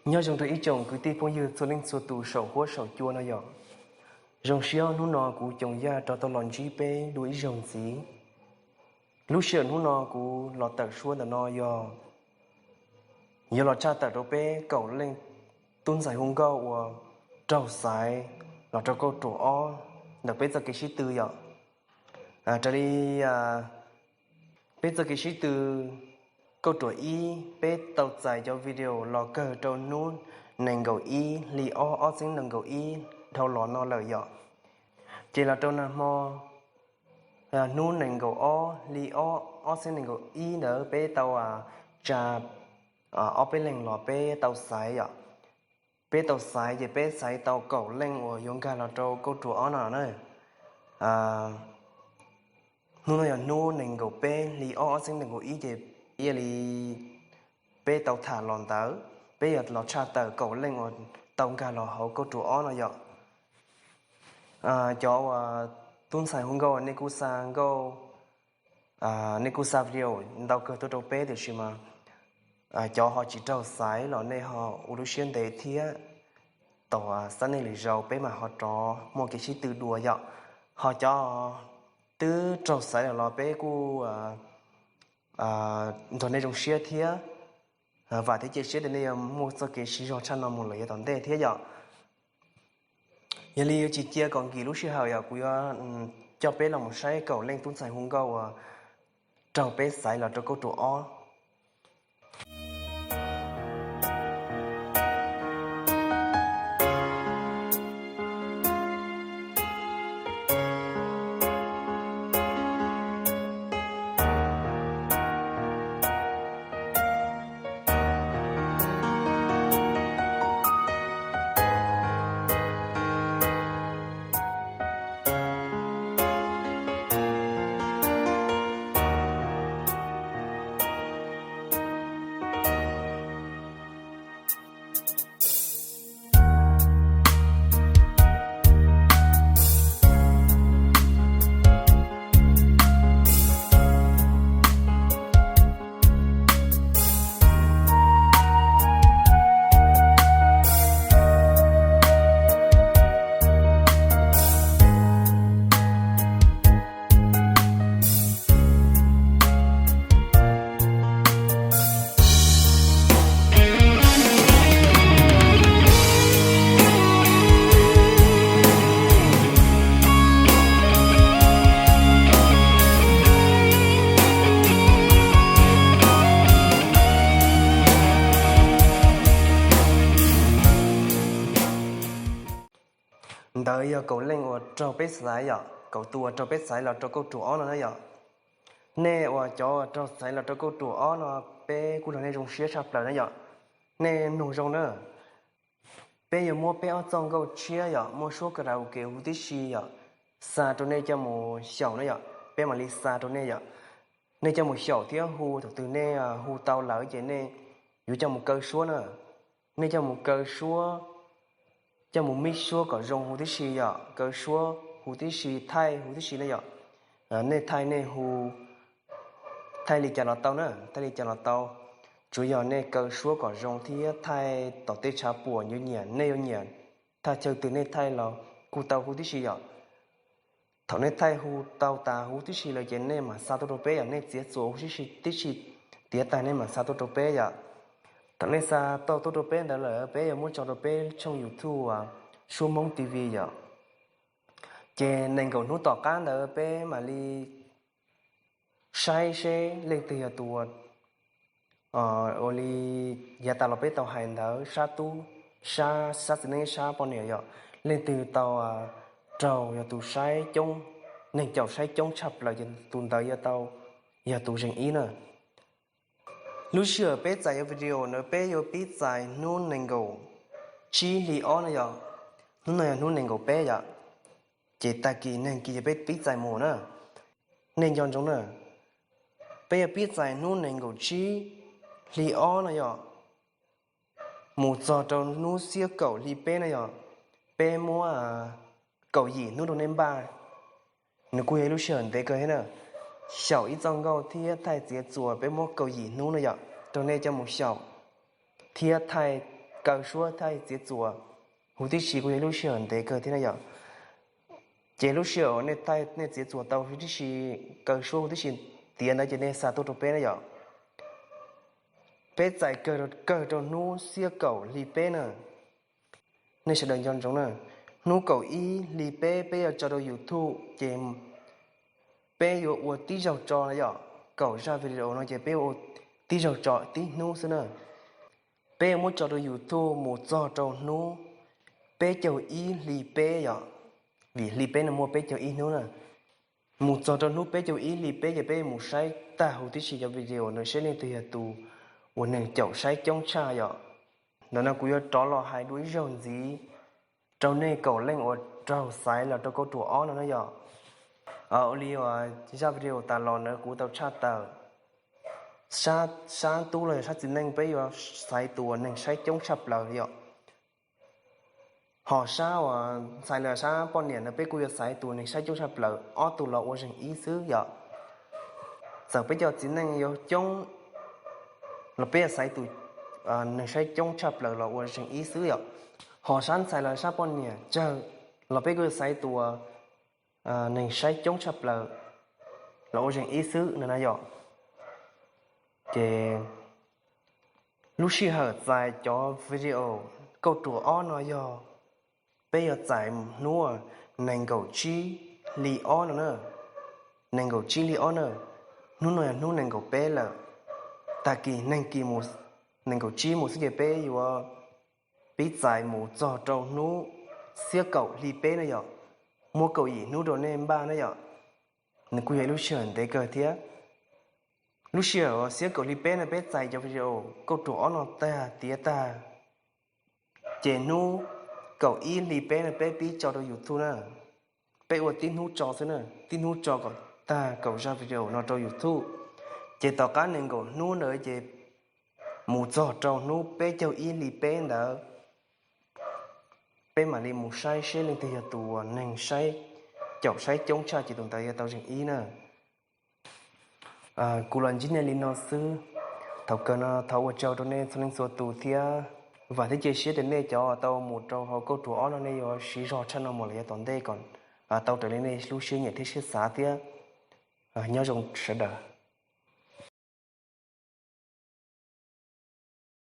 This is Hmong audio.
Nyob zoo rau ib tsoom kwv tij phooj ywg txhua leej txhua tus saum huab saum cua no yom. Zoo siab hnub no kuv Coom Yaj rov tau los ntsib peb dua ib zaug ntxiv. Lub sij hawm hnub no kuv los tawm suab ntawm no yog yuav los tshaj tawm rau peb kaum leej tub ntxhais hu nkauj uas raug xaiv los rau kauj ruam ob ntawm peb txoj kev sib tw yom. Raws li peb txoj kev sib tw kauj ruam ib, peb tau txais cov video los kawg rau hnub nees nkaum ib hli ob ob txhiab nees nkaum ib dhau los no lawm yom. Ces los rau nag hmo hnub nees nkaum ob hli ob ob txhiab nees nkaum ib ntawd peb tau tsa ob peb leeg los peb tau xaiv yom. Peb tau xaiv ces peb xaiv tau kaum leej uas yuav nkag los rau kauj ruam ob no na. Hnub no yog hnub nees nkaum peb hli ob ob txhiab nees nkaum ib ces ib yam li peb tau tham los ntawd, peb yuav los tshaj tawm kaum leej uas tau nkag los hauv kauj ruam ob no yom. Cov uas tub ntxhais hu nkauj nej kuj xa nkauj, nej kuj xa video ntau kawg tuaj rau peb tiam sis mas cov ho tsis raug xaiv los nej ho ua lub siab ntev thiab, tom xab nej lwm zaus peb mam ho rov muaj kev sib tw dua yom. Ho cov twb raug xaiv lawm los peb kuj nrog nej zoo siab thiab vam thiab cia siab tias nej yuav muaj txoj kev siv zog tshaj no mus lawm yav tom ntej thiab yom. Yog li yuav tsis cia kom nkim lub sij hawm yom, kuv yuav coj peb los mus saib kaum leej tub ntxhais hu nkauj uas raug peb xaiv los rau kauj ruam ob. Ntawd yog kaum leej uas raug peb xaiv yom, kaum tus uas raug peb xaiv los rau kauj ruam ob no na yom. Nej uas cov uas raug xaiv los rau kauj ruam ob no, peb kuj nrog nej zoo siab tshaj plaws na yom. Nej mloog zoo na, peb yuav muab peb ob txoj nkauj tshiab yom, muaj suab karaoke huv tib si yom, xa rau nej coj mus xyaum na yom. Peb mam li xa rau nej yom. Nej coj mus xyaum thiab hu, thaum twg nej hu tau lawm ces nej yuav coj mus kaw suab na. Nej coj mus kaw suab, coj mus mib suab kom zoo huv tib si yom, kaw suab huv tib si, thaij huv tib si na yom. Nej thaij nej hu, thaij li cas los tau na, thaij li cas los tau. Tsuav yog nej kaw suab kom zoo thiab thaij tom tej tshav puam yuav nyiam, nej yuav nyiam thaij chaw twg nej thaij los kuj tau huv tib si yom. Thaum nej thaij hu tau tas huv tib si lawm ces nej mam xa tuaj rau peb yom, nej txiav txuas huv tib si, tiav tas nej mam xa tuaj rau peb yom. Thaum nej xa tau tuaj rau peb ntawd lawm peb yuav muab tso rau peb tshooj YouTube Suab Hmoob T V yom. Ces nees nkaum hnub tom qab ntawd peb mam li saib seb leej twg yog tus ua li yav tas los peb tau hais ntawd, sab tub, sab, sab txiv neej, sab poj niam yom, leej twg tau raug yog tus saib coob, neeg caum saib coob tshaj plaws ces tus ntawd yuav tau yog tus zeem ib na. Lub sij hawm peb txais video ntawd peb yuav pib txais hnub nees nkaum tsib hli ob na yom. Hnub no yog hnub nees nkaum peb yom, ces tag kis nag kis yog peb pib txais mus na. Nej nco ntsoov na, peb yuav pib txais hnub nees nkaum tsib hli ob no yom, mus txog rau hnub xiab kaum hli peb na yom. Peb muab kaum yim hnub rau nej npaj. Nws kuj yog ib lub sij hawm ntev kawg thiab na. Xyaum ib txoj nkauj thiab thaij txiav txuas peb muab kaum yim hnub na yom, rau nej coj mus xyaum thiab thaij kaw suab thaij txiav txuas huv tib si kuj yog ib lub sij hawm ntev kawg thiab na yom. Ces lub sij hawm nej thaij nej txiav txuas tau huv tib si, kaw suab huv tib si tiav ntawd ces nej xa tuaj rau peb na yom. Peb txais kawg rau hnub xiab kaum hli peb na. Nej sawv daws nco ntsoov na, hnub kaum ib hli peb peb yuav tso rau YouTube ces peb yuav ua tib zaug tso na yom. Kaum zaj video no ces peb ua tib zaug tso tib hnub xwb na. Peb yuav muab tso rau YouTube mus txog rau hnub peb caug ib hli peb yom, vim hli peb no muaj peb caug ib hnub na. Mus txog rau hnub peb caug ib hli peb ces peb mus saib tag huv tib si cov video ntawd seb leej twg yog tus uas neeg caum saib coob tshaj yom. Ntawm no kuv yuav rov los hais dua ib zaug ntxiv rau nej kaum leej uas raug xaiv los rau kauj ruam ob no na yom. Ua li uas zaj video tas los ntawd kuv tau tshaj tawm sab tub los yog sab txiv neej peb yuav xaiv tus uas neeg saib coob tshaj plaws yom. Ho sab uas ntxhais los sab poj niam ntawd peb kuj yuav xaiv tus neeg saib coob tshaj plaws ob tug los ua zeeg ib xwb yom. Txawm peb cov txiv neej yuav coob los peb yuav xaiv tus neeg saib coob tshaj plaws los ua zeeg ib xwb yom. Ho sab ntxhais los sab poj niam tsawg los peb kuj yuav xaiv tus neeg saib coob tshaj plaws los ua zeeg ib xwb no na yom. Ces lub sij hawm txais cov video kauj ruam ob no yog peb yuav txais hnub nees nkaum tsib hli ob no na. Nees nkaum tsib hli ob na, hnub no yog hnub nees nkaum peb lawm. Tag kis neeg kis nees nkaum tsib mus xwb ces peb yuav pib txais mus txog rau hnub xiab kaum hli peb na yom. Muab kaum yim hnub rau nej npaj na yom. Nws kuj yog ib lub sij hawm ntev kawg thiab. Lub sij hawm xiab kaum hli peb no peb txais cov video kauj ruam ob no tag tiav tag, ces hnub kaum ib hli peb no peb pib tso rau YouTube na. Peb ua tib hnub tso xwb na, tib hnub tso kom tag kaum zaj video no rau YouTube. Ces tom qab nees nkaum hnub ntawd ces mus txog rau hnub peb caug ib hli peb ntawd, peb mam li mus saib seb leej twg yog tus uas neeg saib, caum saib coob tshaj ces tus ntawd yuav tau zeeg ib na. Kuv los ntsib nej li no xwb. Thaum kawg no thov ua tsaug rau nej txhua leej txhua tus thiab vam thiab cia siab tias nej cov tau mus rau hauv kauj ruam ob no nej yuav siv zog tshaj no mus los yav tom ntej kom tau raws li nej lub siab nyiam thiab siab xav thiab. Nyob zoo sawv daws.